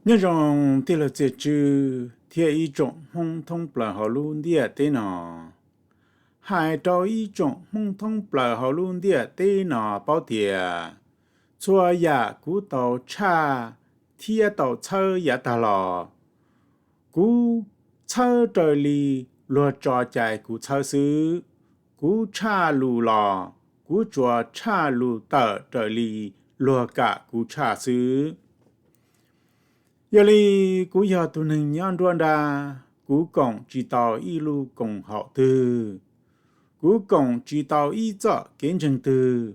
Nyob zoo tij laug Txiaj Tswv thiab ib tsoom Hmoob thoob plaws hauv lub ntiaj teb no. Hais rau ib tsoom Hmoob thoob plaws hauv lub ntiaj teb no paub tias txhua yam kuv tau tshaj thiab tau txhawb yav tag los, kuv txhawb raws li luag tso cai kuv txhawb xwb. Kuv tshaj lus los kuv tsuas tshaj lus tawm raws li luag kam kuv tshaj xwb. Yog li, kuv yog tus neeg nyob nruab nrab, kuv koom tsis tau ib lub koom haum twg, kuv koom tsis tau ib txoj kev ntseeg twg.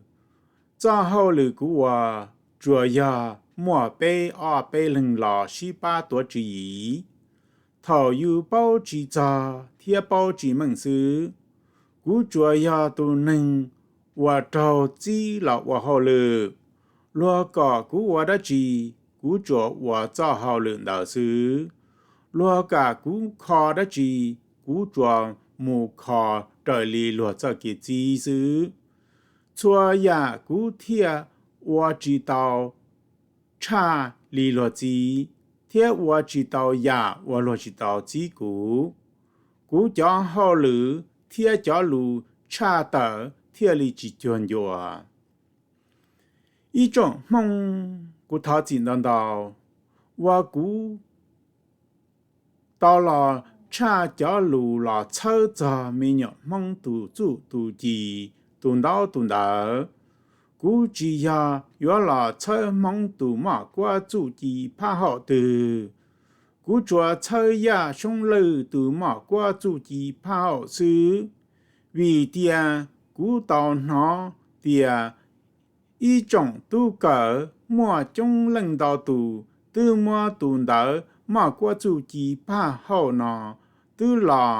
Txoj hauj lwm kuv ua tsuas yog muaj peb ob peb leeg los sib pab tuav tswv yim thaum yus paub tsis txog thiab paub tsis meej xwb. Kuv tsuas yog tus neeg uas raug txib los ua hauj lwm. Luag kom kuv ua dab tsi, kuv tsuas ua txoj hauj lwm ntawd xwb. Luag kam kuv kho dab tsi, kuv tsuas mus kho raws li luag txoj kev txib xwb. Txhua yam kuv thiaj ua tsis tau tshaj li luag txib, thiab ua tsis tau yam uas luag tsis tau txib kuv. Kuv cov hauj lwm thiab cov lus tshaj tawm thiaj li tsis cuag ncua. Ib tsoom Hmoob, kuv thov txim ntau ntau uas kuv tau los tshaj cov lus los txhawb txog me nyuam Hmoob tus txuj tus ci, tus ntaub tus ntawv. Kuv tsis yog yuav los txhawb Hmoob tus moj kuab txuj ci phab hauj twg. Kuv tsuas txhawb Yaj Soob Lwj tus moj kuab txuj ci phab hauj xwb, vim tias kuv tau hnov tias ib tsoom tub kawm muaj coob leej ntau tus twb muab tus ntawv moj kuab txuj ci phab hauj no twb los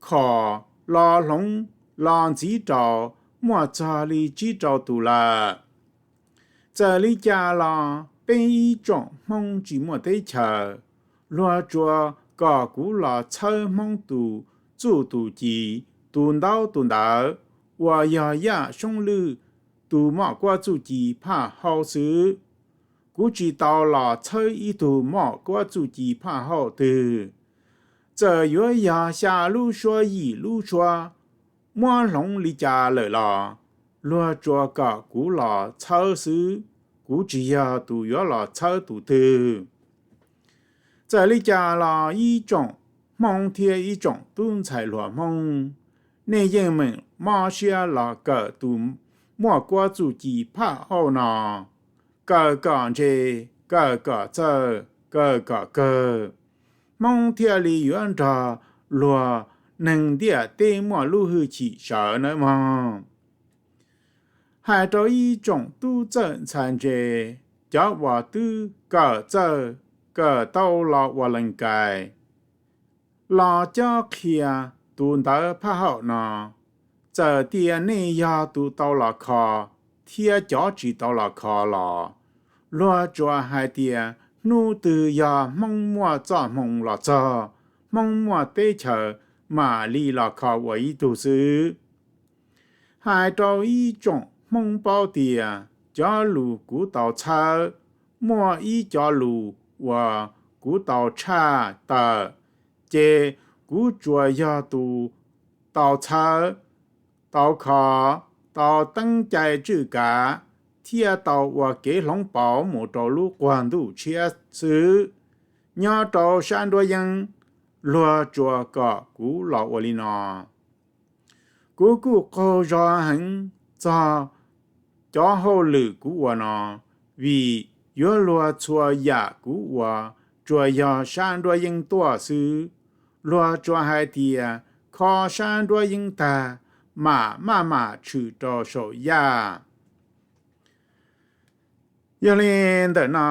khom, los hloov, los ntxiv rau muaj txog li tsib rau tus lawm. Txawm li cas los peb ib tsoom Hmoob tsis muaj teb chaws, luag tsuas kom kuv los txhawb Hmoob tus txuj tus ci, tus ntaub tus ntawv uas yog Yaj Soob Lwj tus moj kuab txuj ci phab hauj xwb. Kuv tsis tau los txhawb ib tug moj kuab txuj ci phab hauj twg. Txawm yuav yog xya lub suab yim lub suab muab hloov li cas lawm los, luag tsuas kom kuv los txhawb xwb, kuv tsis yog tus yuav los txhawb tus twg. Txawm li cas los ib tsoom Hmoob thiab ib tsoom tub ntxhais hluas Hmoob, nej yeej meem mob siab los kawm tus moj kuab txuj ci phab hauj no, kawm kom ntse, kawm kom txawj, kawm kom kawg, Hmoob thiaj li yuav nrog luag neeg ntiaj teb muaj lub hwj chim sawv nawb mog. Hais rau ib tsoom tub txawj ntxhais ntse, cov uas twb kawm txawj, kawm tau los ua lees kais, los cob qhia tus ntawv phab hauj no. Txawm tias nej yog tus tau los kho thiab cov tsis tau los kho los, luag tsuas hais tias hnub twg yog Hmoob muaj txoj hmoo los txog, Hmoob muaj teb chaws, mam li los kho ua ib tug xwb. Hais rau ib tsoom Hmoob paub tias cov lus kuv tau txhawb, muaj ib co lus uas kuv tau tshaj tawm, ces kuv tsuas yog tus tau txhawb, tau kho, tau teeb cai tswj kav, thiaj tau ua kev hloov pauv mus rau lub quag ntuj tshiab xwb. Nyob rau sab nruab yeeb, luag tsuas kom kuv los ua li no. Kuv kuj qaug zog heev txog cov hauj lwm kuv ua no, vim yuav luag txhua yam kuv ua tsuas yog sab nruab yeeb tuaj xwb. Luag tsuas hais tias kho sab nruab yeeb tag, mam maj mam tshwm rau saum yaj. Yog li ntawm no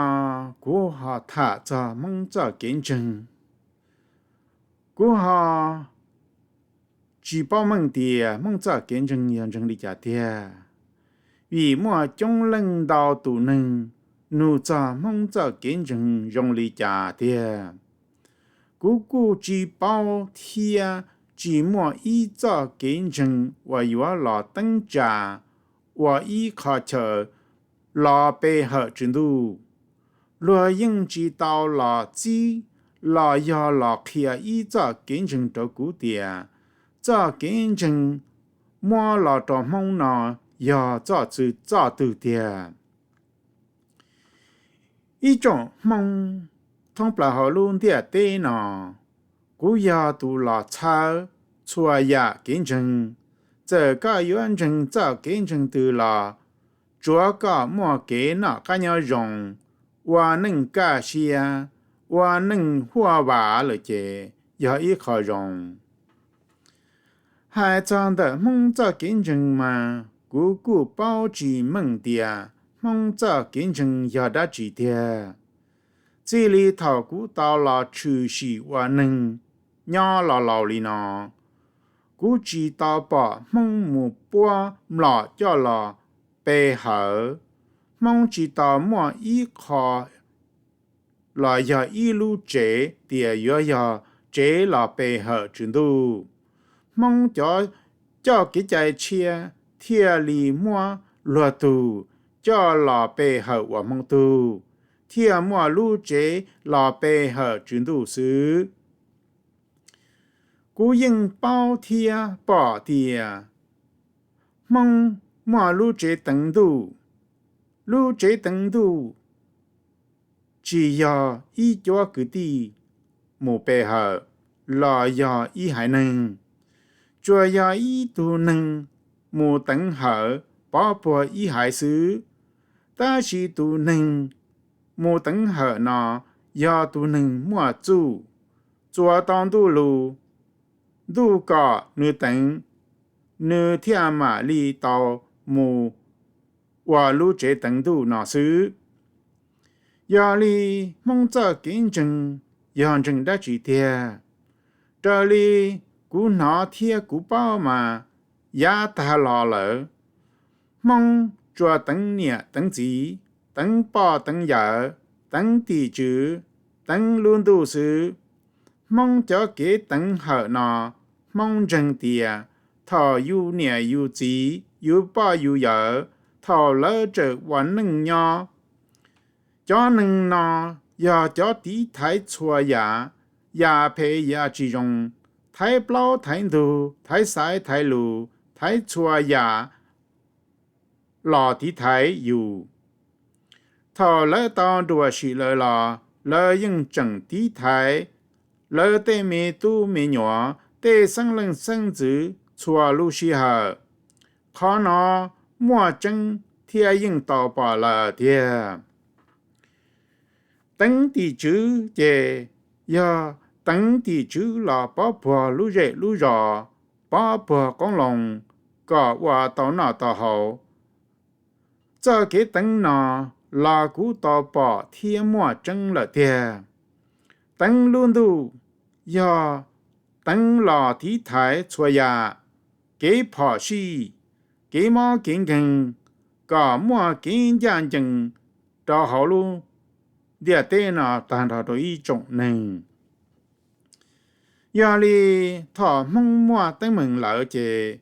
kuv ho tham txog Hmoob txoj kev ntseeg. Kuv ho tsis paub meej tias Hmoob txoj kev ntseeg yog ntseeg li cas tiag, vim muaj coob leej ntau tus neeg nug txog Hmoob txoj kev ntseeg zoo li cas tiag. Kuv kuj tsis paub thiab tsis muaj ib txoj kev ntseeg uas yuav los teeb tsa ua ib qho chaw los pe hawm Tswv Ntuj. luag yeej tsis tau los txib los yog los qhia ib txoj kev ntseeg rau kuv tias txoj kev ntseeg muab los rau Hmoob no yog txoj twg tiag. Ib tsoom Hmoob thoob plaws hauv lub ntiaj teb no, kuv yog tus los txhawb txhua yam kev ntseeg. Txawm koj yuav ntseeg txoj kev ntseeg twg los, tsuav koj muaj kev noj qab nyob zoo, ua neej kaj siab, ua neej huaj vam lawm ces yog ib qho zoo. Hais txog ntawm Hmoob txoj kev ntseeg mas kuv kuj paub tsis meej tias Hmoob txoj kev ntseeg yog dab tsi tiag. Txij li thaum kuv tau los tshwm sim ua neeg nyob los laus li no, kuv tsis tau pom Hmoob mus puab mlom coj los pe hawm. Hmoob tsis tau muaj ib qho los yog ib lub tsev tias yuav yog tsev los pe hawm Tswv Ntuj. Hmoob cov coj kev cai tshiab thiaj li muab luag tug coj los pe hawm ua Hmoob tug, thiaj muaj lub tsev los pe hawm Tswv Ntuj xwb. Kuv yeej paub thiab pom tias Hmoob muaj lub tsev teev Ntuj. Lub tsev teev Ntuj tsis yog ib cuab kwv tij mus pe hawm los yog ib haiv neeg, tsuas yog ib tug neeg mus teev hawm pov puag ib haiv xwb. Tab sis tus neeg mus teev hawm no yog tus neeg muaj txuj, txuas tau Ntuj lus, Ntuj kom nws teev, nws thiaj mam li tau mus ua lub tsev teev Ntuj no xwb. Yog li, Hmoob txoj kev ntseeg yog ntseeg dab tsi tiag? Raws li kuv hnov thiab kuv paub mas yav tag los lawm, Hmoob tsuas teev niam teev txiv, teev poj teev yawm, teev tim tswv, teev lub ntuj xwb. Hmoob cov kev teev hawm no, Hmoob ntseeg tias thaum yus niam yus txiv, yus poj yus yawm, thaum lawv tseem ua neej nyob, cov neeg no yog cov tiv thaiv txhua yam, yam phem yam tsis zoo, thaiv plaub thaiv ntug, thaiv xaiv thaiv lus, thaiv txhua yam los tiv thaiv yus. Thaum lawv tau nruam sim lawm los lawv yeej tseem tiv thaiv lawv tej me tub me nyuam, tej xeeb leej xeeb ntxwv txhua lub sij hawm. Qhov no muaj tseeb thiab yeej tau pom lawm tiag. Teev tim tswv ces yog teev tim tswv los pov puag lub zej lub zos, pov puag qoob loo kom ua tau noj tau haus. Txoj kev teev no los kuv tau pom thiab muaj tseeb lawm tiag. Teev lub ntuj yog teev los tiv thaiv txhua yam, kev phom sij, kev mob kev nkeeg, kom muaj kev ncaj ncees rau hauv lub ntiaj teb no tag nrho rau ib tsoom neeg. Yog li, thaum Hmoob muaj teeb meem lawm ces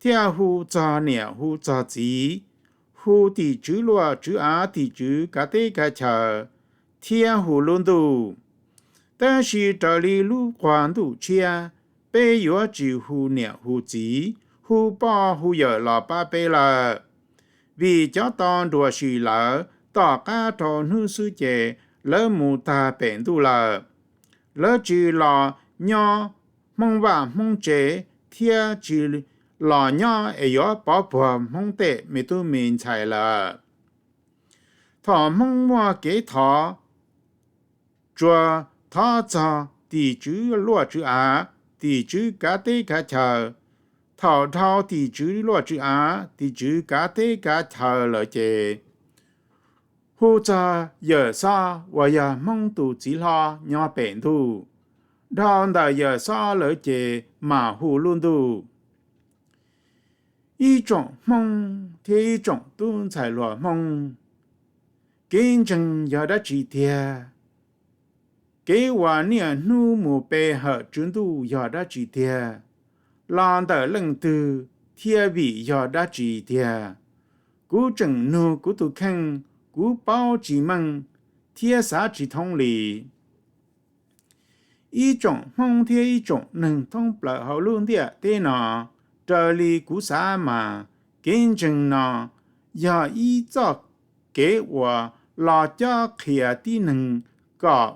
thiaj hu txog niam hu txog txiv, hu tim tswv luaj tswv av, tim tswv kav teb kav chaw, thiab hu lub ntuj. Tab sis raws li lub quas ntuj tshiab, peb yuav tsis hu niam hu txiv, hu poj hu yawm los pab peb lawm. Vim cov tau nruam sim lawm, tom qab rau hnub xwb ces lawv mus tag pem ntuj lawm. Lawv tsis los nyob Hmoob vaj Hmoob tsev thiab tsis los nyob es yuav pov puag Hmoob tej me tub me ntxhais lawm. Thaum Hmoob muaj kev thov, tsuas thov txog tim tswv luaj tswv av, tim tswv kav teb kav chaw. Thaum dhau tim tswv luaj tswv av, tim tswv kav teb kav chaw lawm ces hu txog Yawm Xob uas yog Hmoob tus txiv hlob nyob pem ntuj. Dhau ntawm Yawm Xob lawm ces mam hu lub ntuj. Ib tsoom Hmoob thiab ib tsoom tub ntxhais hluas Hmoob, kev ntseeg yog dab tsi tiag? Kev uas niaj hnub mus pe hawm Tswv Ntuj yog dab tsi tiag? Los ntawm leej twg thiab vim yog dab tsi tiag? Kuv tseem nug kuv tus kheej, kuv paub tsis meej, thiab xav tsis thoob li. Ib tsoom Hmoob thiab ib tsoom neeg thoob plaws hauv lub ntiaj teb no, raws li kuv xav mas kev ntseeg no yog ib txoj kev uas los cob qhia tib neeg kom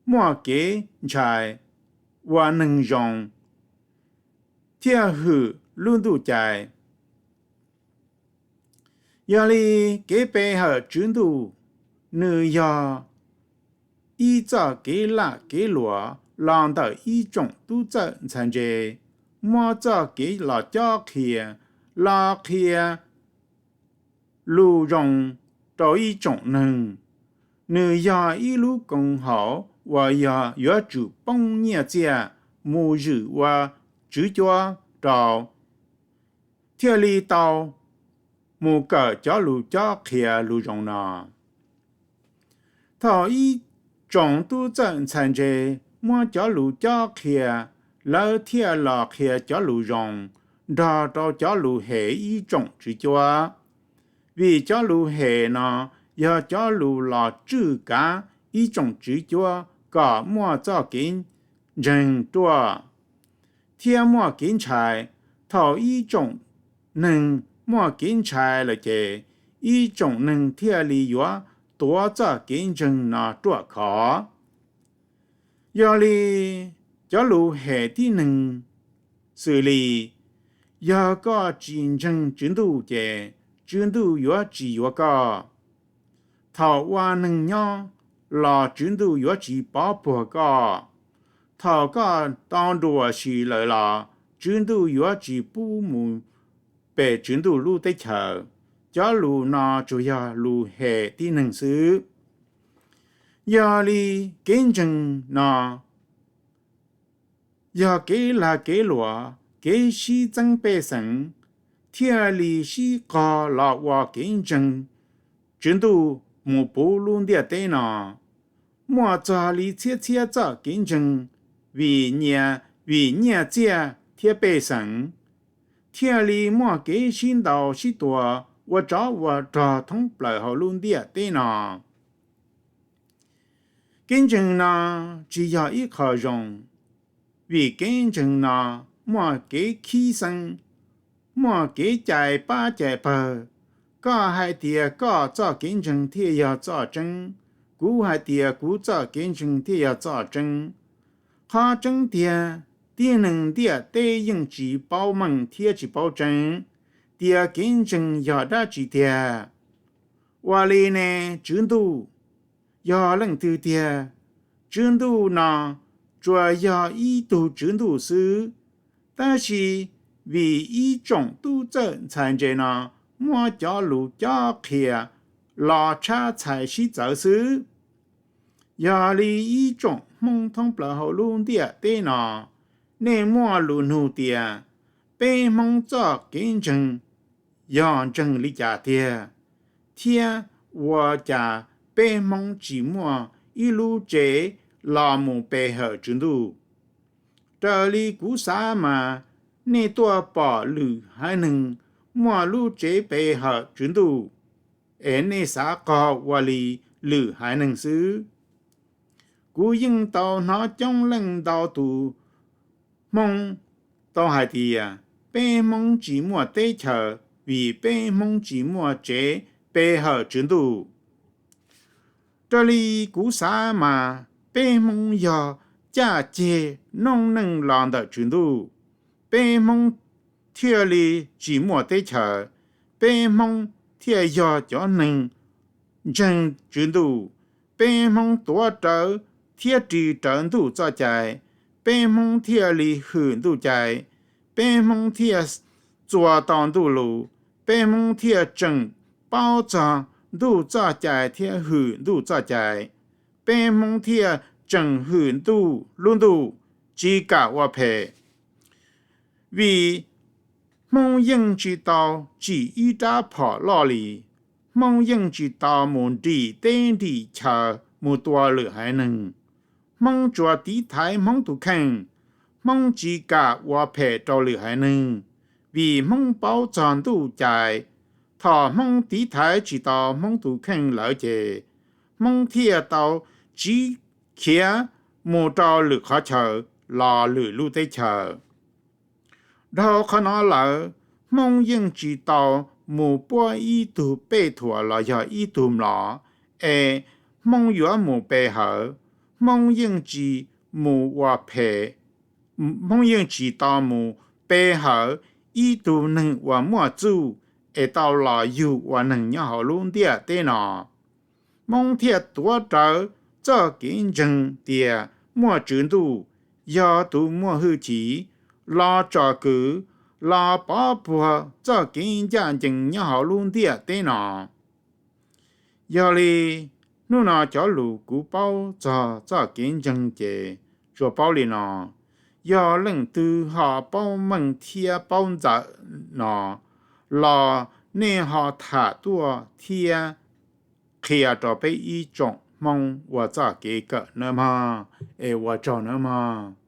muaj kev ntshai, ua neeg zoo, thiaj hwm lub ntuj cai. Yog li, kev pe hawm Tswv Ntuj nws yog ib txoj kev lam kev luam los ntawm ib tsoom tub txawj ntxhais ntse muab txoj kev los cob qhia, los qhia lus zoo rau ib tsoom neeg. Nws yog ib lub koom haum uas yog yuav tsum poob nyiaj txiag mus zwm ua tswv cuab rau, thiaj li tau mus kawm cov lus cob qhia lus zoo no. Thaum ib tsoom tub txawj ntxhais ntse muab cov lus cob qhia, lawv thiaj los qhia cov lus zoo nrog rau cov lus hem ib tsoom tswv cuab. Vim cov lus hem no yog cov lus los tswj kav ib tsoom tswv cuab kom muaj txoj kev ntseeg ruaj thiab muaj kev ntshai. Thaum ib tsoom neeg muaj kev ntshai lawm ces ib tsoom neeg thiaj li yuav tuav txoj kev ntseeg no ruaj khov. Yog li, cov lus hem tib neeg xws li: Yog koj tsis ntseeg Tswv Ntuj ces Tswv Ntuj yuav tsis yuav koj. Thaum ua neeg nyob los Tswv Ntuj yuav tsis pov puag koj. Thaum koj tau nruam sim lawm los Tswv Ntuj yuav tsis pub mus pem Tswv Ntuj lub teb chaws. Cov lus no tsuas yog lus hem tib neeg xwb. Yog li, kev ntseeg no yog kev lag kev luam, kev sib txeeb pej xeem, thiaj li sib qog los ua kev ntseeg Tswv Ntuj mus puv lub ntiaj teb no. Muaj txog li txhiab txhiab txoj kev ntseeg vim nyiaj, vim nyiaj txiag thiab pej xeem, thiaj li muaj kev sib ntaus sib tua ua tsov ua rog thoob plaws hauv lub ntiaj teb no. Kev ntseeg no tsis yog ib qho zoo, vim kev ntseeg no muaj kev khib xeeb, muaj kev cais pab cais pawg. Koj hais tias koj txoj kev ntseeg thiaj yog txoj tseeb, kuv hais tias kuv txoj kev ntseeg thiaj yog txoj tseeb. Qhov tseeb tiag, tib neeg ntiaj teb yeej tsis paub meej thiab tsis paub tseeb tias kev ntseeg yog dab tsi tiag. Ua li ne, Tswv Ntuj yog leej twg tiag? Tswv Ntuj no tsuas yog ib tug Tswv Ntuj xwb, tab sis vim ib tsoom tub txawj ntxhais ntse no muab cov lus cob qhia los tshab txhais sib txawv xwb. Yog li, ib tsoom Hmoob thoob plaws hauv lub ntiaj teb no, nej muaj lus nug tias peb Hmoob txoj kev ntseeg yog ntseeg li cas tiag, thiab ua cas peb Hmoob tsis muaj ib lub tsev los mus pe hawm Tswv Ntuj? Raws li kuv xav mas, nej tuaj pom lwm haiv neeg muaj lub tsev pe hawm Tswv Ntuj, es nej xav qog ua li lwm haiv neeg xwb. Kuv yeej tau hnov coob leej ntau tus Hmoob tau hais tias peb Hmoob tsis muaj teb chaws vim peb Hmoob tsis muaj tsev pe hawm Tswv Ntuj. Raws li kuv xav mas, peb Hmoob yog caj ceg noob neej los ntawm Tswv Ntuj, peb Hmoob thiaj li tsis muaj teb chaws, peb Hmoob thiaj yog cov neeg ntseeg Tswv Ntuj, peb Hmoob tuav rawv thiab ris rawv Ntuj txoj cai, peb Hmoob thiaj li hwm Ntuj cai, peb Hmoob thiaj txuas tau Ntuj lus, peb Hmoob thiaj tseem paub txog Ntuj txoj cai thiab hwm Ntuj txoj cai, peb Hmoob thiaj tseem hwm Ntuj lub ntuj, tsis kam ua phem. Vim Hmoob yeej tsis tau tsim ib rab phom loj li, Hmoob yeej tsis tau mus nrim teb nrim chaw mus tua lwm haiv neeg. Hmoob tsuas tiv thaiv Hmoob tus kheej, Hmoob tsis kam ua phem rau lwm haiv neeg, vim Hmoob paub txog Ntuj cai. Thaum Hmoob tiv thaiv tsis tau Hmoob tus kheej lawm ces Hmoob thiaj tau tsiv khiav mus rau lwm qhov chaw los lwm lub teb chaws. Dhau qhov no lawm, Hmoob yeej tsis tau mus puab ib tug pej thuam los yog ib tug mlom, es Hmoob yuav mus pe hawv. Hmoob yeej tsis mus ua phem, Hmoob yeej tsis tau mus pe hawv ib tug neeg uas muaj txuj es tau los yug ua neeg nyob hauv lub ntiaj teb no. Hmoob thiaj tuav rawv txoj kev ntseeg tias muaj Tswv Ntuj yog tus muaj hwj chim los tsom kwm, los pov puag txoj kev ncaj ncees nyob hauv lub ntiaj teb no. Yog li, hnub no cov lus kuv paub txog txoj kev ntseeg ces tsuas paub li no. Yog leej twg ho paub meej thiab paub ntxaws no los nej ho tham tuaj thiab qhia rau peb ib tsoom Hmoob ua txoj kev kawm nawb mog. Es ua tsaug nawb mog.